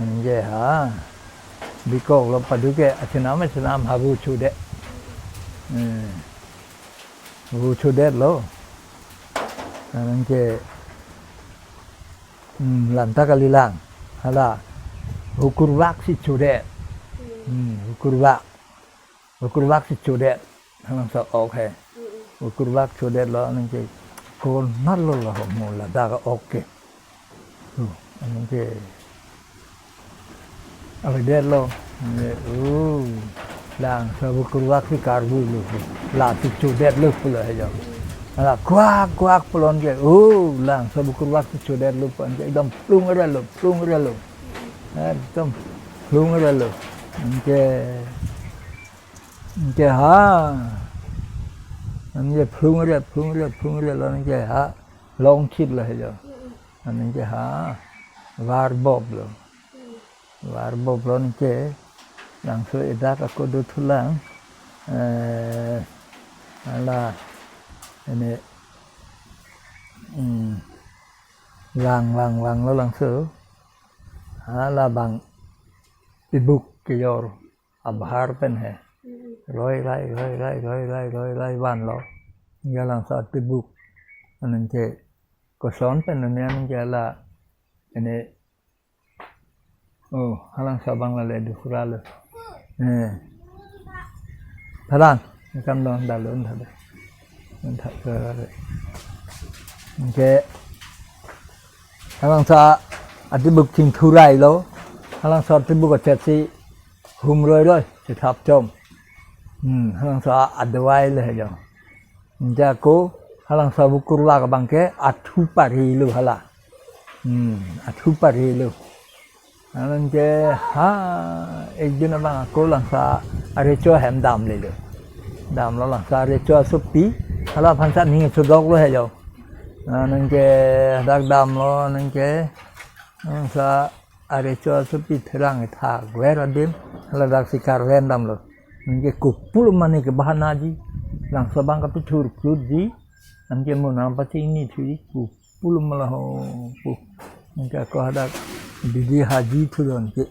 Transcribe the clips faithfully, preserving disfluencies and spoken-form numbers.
Anke ha, bikok lo padu ke achenam achenam havu chodet. Eh, havu chodetlo. Anke, hmm, lanta kalilang. Hala, hukurvak si chodet. Hmm, hukurvak. Hukurvak si chodet. Halangso ok he. Hukurvak chodetlo, anke konatlo laho mo ladak ok ke. Anke avedetlo. Anke, oh, langso hukurvak si karvulo. La si chodetlo pulo he jo. Hala kwak kwak pulo anke, oh, langso hukurvak si chodetlo pu anke ekdom plung relo, plung relo. Ekdom plung relo. Anke, anke ha. Anke plung re, plung re, plung relo anke ha. Longchitlo he jo. Anke ha. Varbob lo. Varbob lo anke. Langso edak ako dothulang. Eh, hala, ini, hmm, vang, vang, vanglo langso. Hala bang tibuk kejor abhar pen he. Roi rai, roi rai, roi rai, roi rai vanlo. Anke halangso tibuk. Anke koson pen anke, anke hala, ini, oh, halangso abang lale dusra lo. Eh. Thalang, kam dong dalun thade. Thak ke. Anke halangso atibuk chingthu railo. Halangso atibuk achet si humroi roi, chethap chom. Hmm, halangso adawai le he jo. Anke ako, halangso hukurvak abang ke athu parilo hala. Hmm, athu parilo. Anke ha, ekdin abang ako langso arecho ahem damlelo. Damlo langso arecho asopi, hala aphan sa ning chodoklo he jo. Anke dak damlo, anke, langso arecho asopi therang ithak ver adim, hala dak si karven damlo. Anke kopilo mane ke bahana ji, langso abang kapethur plut ji, anke mo nang pachini thuji, kopilo ma laho pu. Anke ako hadak bidi haji thu don ke.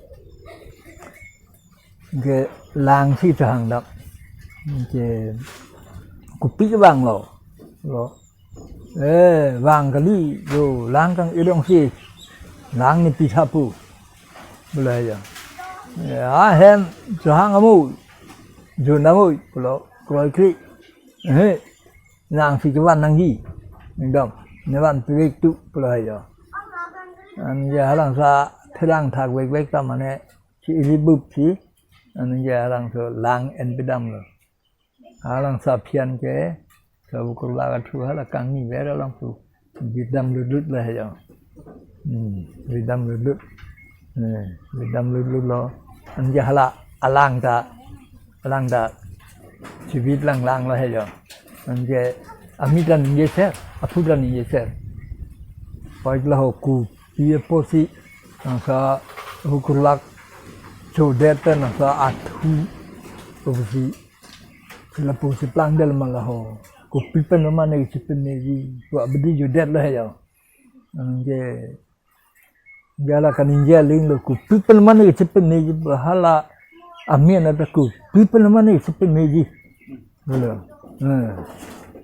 Anke lang si chehang dam. Anke kopi kevanglo. Lo. Eh, vang kali, jo, lang kang-irong si. Lang ne pitha pu. Pulo he jo. Eh, ahem, chehang amui. Jun amui, pulo, kroikre. Eh, nang si chevan nangji. Ekdom, ne van pivek tu, pulo he jo. Anke halangso therang thak vek vek ta mane, si ilibup si. Anke halangso lang en pidamlo. Halangso aphi an ke, so hukurvak athu hala kangni ver alangso. Bidam lutlut lo he jo. Hmm, bidam lutlut. Hmm, bidam lutlut lo. Anke hala alang ta, alang ta chibit langlang lo he jo. Anke amit ta ningjeser, aphu ta ningjeser. Pait laho kopi apotsi, langso hukurvak chodet pen langso athu apotsi. Sila pusi plangdel ma laho. Kopi pen mane chipemeji. Wa bidi chodet lo he jo. Anke, anke hala kaningje aling lo, kopi pen mane chipemeji, hala amin ata kopi pen mane chipemeji. Pulo. Eh.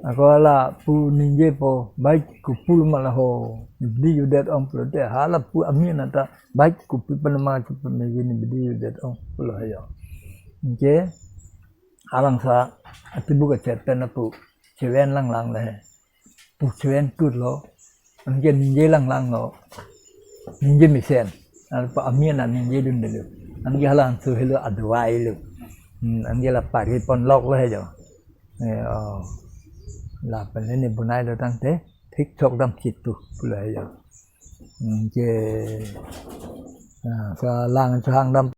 Ako hala pu ningjepo, baik kopilo ma laho. Bidi chodet ong pulote, hala pu amin ata, baik kopi pen mane chipemeji ne bidi chodet ong pulo he jo. Anke, halangso atibuk achet pen apu cheven langlang le he. Pu cheven kutlo. Anke ningje langlanglo. Ningje mesen. Anke pa amin an ningje dundelo. Anke halangso helo adawai lo. Hmm, anke la pari ponloklo he jo. Eh, oh. Lapen ne bonai do tangte thik chok damchit tu pulo he jo. Anke, ah, sa lang chehang dam